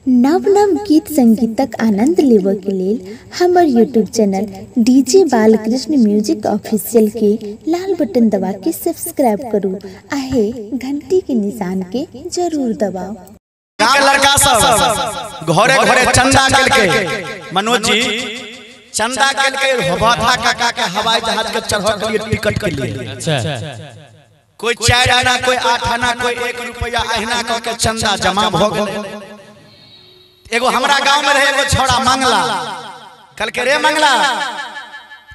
नव नव गीत संगीतक आनंद लेबऽ के लेल हमर YouTube channel DJ Balkrishna music official के लाल बटन दबा के सब्सक्राइब करू आ हे घंटी के निशान के जरूर दबाओ। लड़का सब घरे घरे चंदा केलके, मनोज जी चंदा केलके भोथा काका के हवाई जहाज के चढ़ के लिए टिकट के लिए। अच्छा, कोई 4 आना, कोई 8 आना, कोई 1 रुपया अहिना कह के चंदा जमा भ गेल। एगो हमरा गांव में रहे एगो छोड़ा मंगला, कल के रे मंगला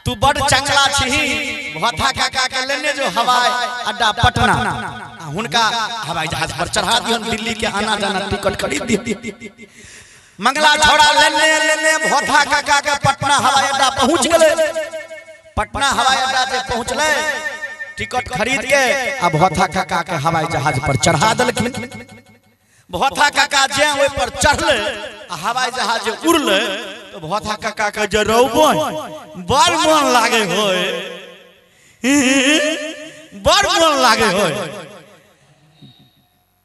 तू बड़ चंगला छही, भोथा काका के लेने जो हवाई अड्डा पटना, हुनका हवाई जहाज पर चढ़ा दिहन, दिल्ली के आना जाना टिकट खरीद दी। मंगला छोड़ा लेने लेने भोथा काका के पटना हवाई अड्डा पहुंच गए। पटना हवाई अड्डा पे पहुंचले, टिकट खरीद के आ भोथा काका के हवाई जहाज पर चढ़ा देलखिन। भोथा काका जे ओहि पर चढ़ले आ हवाई जहाज उड़ले तो भोथा काका के जे रौबन बड़ मन लागे होय, बड़ मन लागे होय।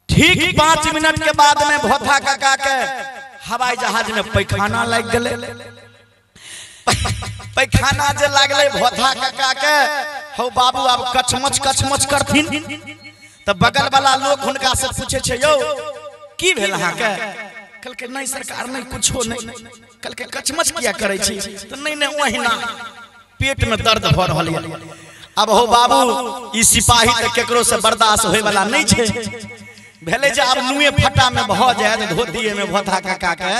ठीक 5 मिनट के बाद में भोथा काका के हवाई जहाज में पैखाना लाग गेले। पैखाना जे लागले भोथा काका के, हौ बाबू अब कचमच कचमच करथिन। तो बगल वाला लोग हुनका से पूछे छे, यौ की भेल अहाँ के? कहलकै नहीं सरकार नहीं कुछो नहीं। कहलकै कचमच किया करै छी? तो नहीं नहीं ओहिना पेट में दर्द भ रहल ये। अब हो बाबू ई सिपाही त केकरो से बर्दाश्त होय वाला नहीं छे। भेले जे आब नुए फटा में भ जाए धोतिए में भोथा काका के।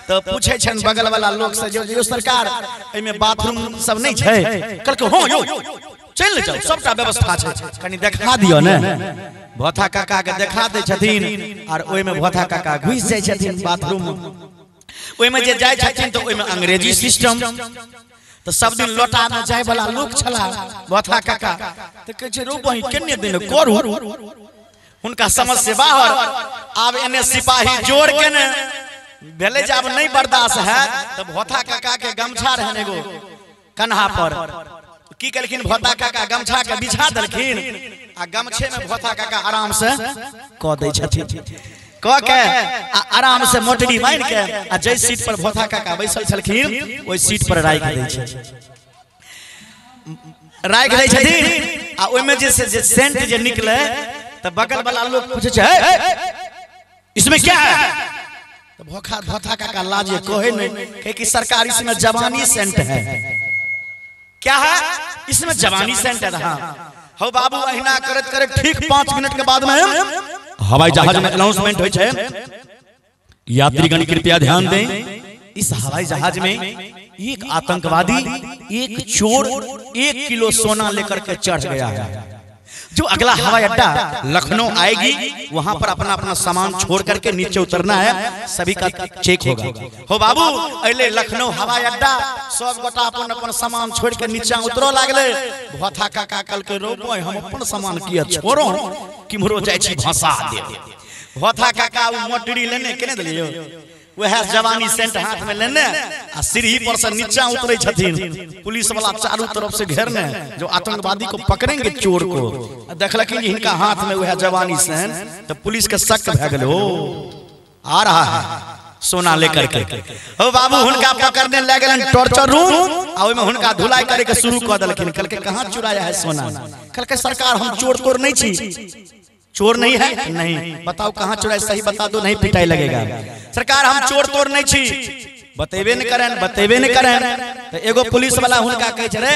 तो पूछे छन बगल वाला लोग से, जो सरकार एमे बाथरूम सब नहीं छे? कहलकै हां यौ चल जाओ, सबटा व्यवस्था छै, कनी देखा दियो ने। भोथा काका के देखा दै छथिन और ओइ में भोथा काका घुस जाइ छथिन बाथरूम में। ओइ में जे जाइ छथिन तो ओइ में अंग्रेजी सिस्टम, तो सब दिन लोटा में जाय वाला लोग छला भोथा काका। तो कहै छै रो बही केने दिन करू, हुनका समझ से बाहर। आब एने सिपाही जोड़ के ने भेलै जे आब नहीं बर्दाश्त है। तो भोथा काका के गमछा रहन एगो कन्हा पर, की कहलखिन भोथा काका गमछा के बिछा देलखिन आ गमछे में भोथा काका आराम से क दै छथिन, क के आ आराम से मोटरी बान्हि के आ जै सीट पर भोथा काका बैसल छलखिन ओहि सीट पर राखि दै छथिन, राखि दै छथिन। आ ओहिमे जे से सेंट जे निकले त बगल वाला लोग पूछे छै, इसमें क्या है? तो भोखा भोथा काका लाजे कहे नहीं, कहे कि सरकार इसमें जवानी सेंट है। क्या है इसमें? जवानी सेंट है। हाँ हो बाबू अहिना करत करत ठीक 5 मिनट के बाद में हवाई जहाज में अनाउंसमेंट होय छै, यात्रीगण कृपया ध्यान दें, इस हवाई जहाज में एक आतंकवादी, एक चोर, 1 किलो सोना लेकर के चढ़ गया है। जो अगला हवाई अड्डा लखनऊ आएगी वहां पर अपना अपना सामान छोड़ करके नीचे उतरना है, सभी का चेक होगा। हो बाबू अले लखनऊ हवाई अड्डा, सब गोटा अपन अपन सामान छोड़ के नीचा उतरो लागले। भोथा काका कहलकै रो हम अपन सामान किया छोड़ो, किम्हरो जाइ छी भसा दे। भोथा काका उ मोटरी लेने केने देलियो, वह जवानी सेंट हाथ में लेने आ सीढ़ी पर से नीचा उतरे छथिन। पुलिस वाला चारों तरफ से घेरने, जो आतंकवादी को पकड़ेंगे चोर को। देखलखिन जे हिनका हाथ में वह जवानी सेंट, तो पुलिस के शक भए गेल, हो आ रहा है सोना लेकर के। हो बाबू हुनका पकड़ने लग गेलन टॉर्चर रूम आ ओइ में हुनका धुलाई करे के शुरू क देलखिन। कहलकै कहां चुराया है सोना? कहलकै सरकार हम चोर तोर नहीं छी। चोर नहीं है? नहीं। बताओ कहाँ चुराए, सही बता दो नहीं पिटाई लगेगा। सरकार हम चोर तोर नहीं छी। बतेबे नहीं करें, बतेबे नहीं करें। तो एगो पुलिस वाला हुनका कहै छै रे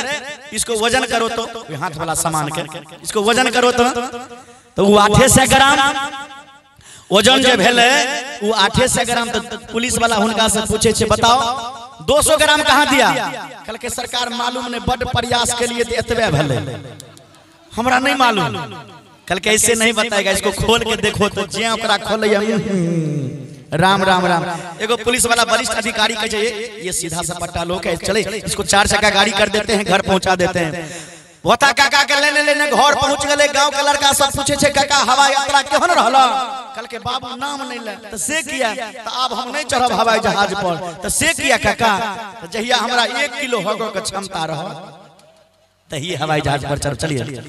इसको वजन करो, तो हाथ वाला सामान के इसको वजन करो, तो वो 800 ग्राम वजन जे भेलै वो 800 ग्राम। तो पुलिस वाला हुनका से पूछे छै बताओ 200 ग्राम कहाँ दिया? कहलकै सरकार मालूम नहीं, बड़ प्रयास के लिए एतबे भेलै, हमरा नहीं मालूम। कल ऐसे नहीं बताएगा, इसको खोल के देखो। तो जे ओकरा खोले, राम राम राम। एगो पुलिस वाला वरिष्ठ अधिकारी कहे छै ये सीधा सपाटा लोग है, चले इसको 4 चक्का गाड़ी कर देते हैं, घर पहुंचा देते हैं। भोथा काका के लेने लेने घर पहुंच गए। गांव के लड़का सब पूछे छे काका हवाई यात्रा केहन रहल? कहलकै बाबू नाम नहीं ले। तो से किया? तो आब हम नहीं चढ़ब हवाई जहाज पर। तो से किया काका? तो जहिया हमरा 1 किलो हगो के क्षमता रह तही हवाई जहाज पर चढ़। चलिए।